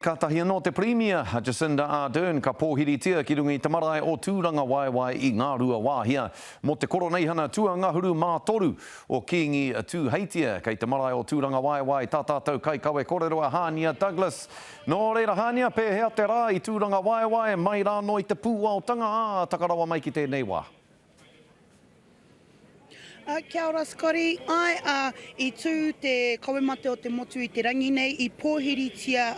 Kātahi anō te Pirimia, a Jacinda Ardern, ka pōhiritia ki runga i te marae o Tūrangawaewae i Ngāruawāhia mō te Koroneihana tuangahuru mā toru o Kīngi Tūheitia. Kei te marae o Tūrangawaewae tā tātou kaikawe korero a Hānia Douglas. Nō reira Hānia, pēhea te rā i Tūrangawaewae mai rānō i te pūaotanga ā, taka rawa mai ki tēnei wā? Kia ora Scotty, Ae, ā, i tū te kawemate o te motu i te rangi nei, i pōhiritia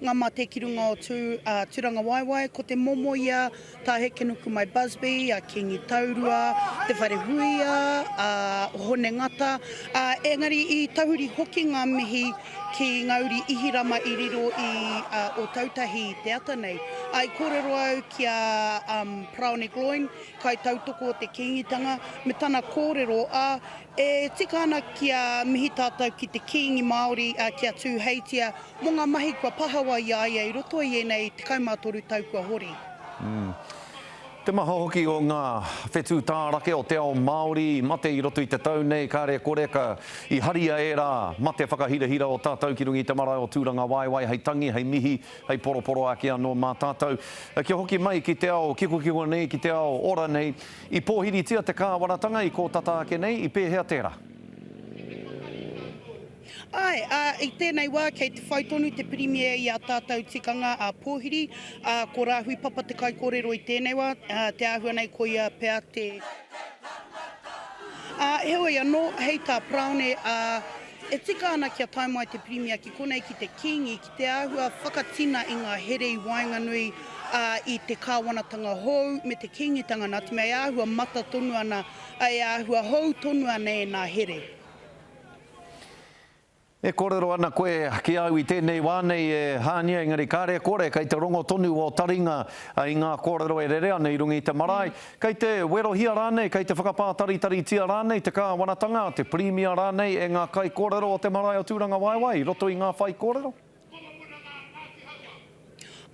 ngā mate ki runga o Tū, ā, Tūrangawaewae, ko te momo ia, tā Hekenukumai Busby, a Kīngi Taurua, Te Wharehuia, a Hone Ngata, ā, engari i tahuri hoki ngā mihi ki ngā uri Ihirama i riro i Ōtautahi i te ata nei. Ā, i kōrero au ki a Paraone Gloyne, kaitautoko o te Kīngitanga, me tana kōrero, ā, e tika ana kia mihi tātou ki te Kīngi Māori, ā, ki a Tūheitia, mō ngā mahi kua pahawa i a ia i roto i ēnei 13 tau kua hori. Te maha hoki o ngā whetū tārake o te ao Māori i mate i roto i te tau nei, kāre kore ka i haria ērā mate whakahirahira o tātou ki runga i te marae o Tūrangawaewae hei tangi, hei mihi, Hei poroporoaki anō mā tātou. Kia hoki mai ki te ao kikokiko nei, ki te ao ora nei. I pōhiritia te kāwanatanga i kō tata ake nei, i pēhea tērā? Āe, ā, i tēnei wā kei te whai tonu te Pirimia i ā tātou tikanga ā-pōhiri, ā, ko Rāhui Papa te kaikōrero i tēnei wā, ā, te āhua nei koia pea te. Ā, heoi anō, hei tā Paraone, ā, e tika ana kia tae mai te Pirimia ki konei ki te Kīngi, ki te āhua whakatina i ngā here i waenganui i te kāwanatanga hou me te Kīngitanga, nā te mea e āhua mata tonu ana, e āhua hou tonu ana ēnā here. E kōrero ana koe ki a au i tēnei wā nei e Hānia, engari kāre e kore, kei te rongo tonu ō taringa i ngā kōrero e rere ana i runga i te marae. Kei te werohia rānei, kei te whakapātaritaritia rānei te kāwanatanga, te Pirimia rānei e ngā kaikōrero o te marae o Tūrangawaewae i roto i ngā whaikōrero?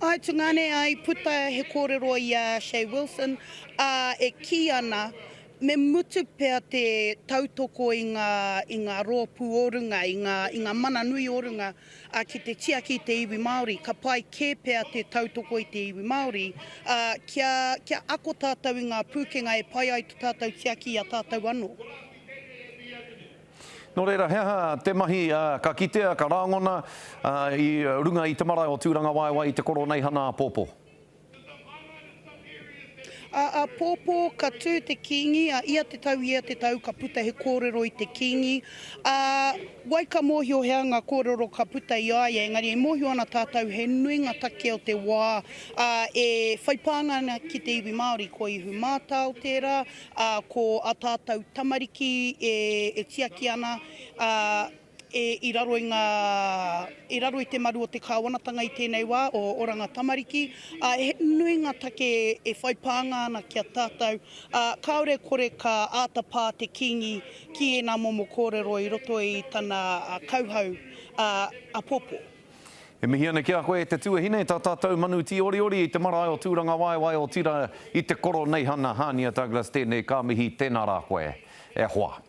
I tungane ai puta he kōrero i a Che Wilson, ā, e kī ana, me mutu pea te tautoko i ngā, i ngā rōpū o runga, i ngā, i ngā mana nui o runga, ā, ki te tiaki i te iwi Māori. Ka pai kē pea te tautoko i te iwi Māori, ā, kia, kia ako tātou i ngā pūkenga e pai ai to tātou tiaki i a tātou anō. Nō reira, he aha te mahi ka kitea, ka rāngona i runga i te marae o Tūrangawaewae i te Koroneihana āpōpō? Ā, āpōpō ka tū te Kīngi, ā, ia te tau, ia te tau ka puta he kōrero i te Kīngi, ā, wai ka mōhio he aha ngā kōrero ka puta i a ia, engari e mōhio ana tātou he nui ngā take o te wā, ā, e whai pānga ana ki te iwi Māori, ko Ihumātao tērā, ā, ko ā tātou tamariki e, e tiaki ana, ā, e, i raro i ngā, i raro i te maru o te kāwanatanga i tēnei wā, o Oranga Tamariki, ā, he nui ngā take e whai pānga ana ki a tātou, ā, kāore e kore ka āta pā te Kīngi ki ēnā momo kōrero i roto i tana kauhau, ā, āpōpō. E mihi ana ki a koe e te tuahine, tā tātou manu tīoriori i te marae o Tūrangawaewae o Tira i te Koroneihana Hānia Douglas tēnei ka mihi tēnā rā koe e hoa.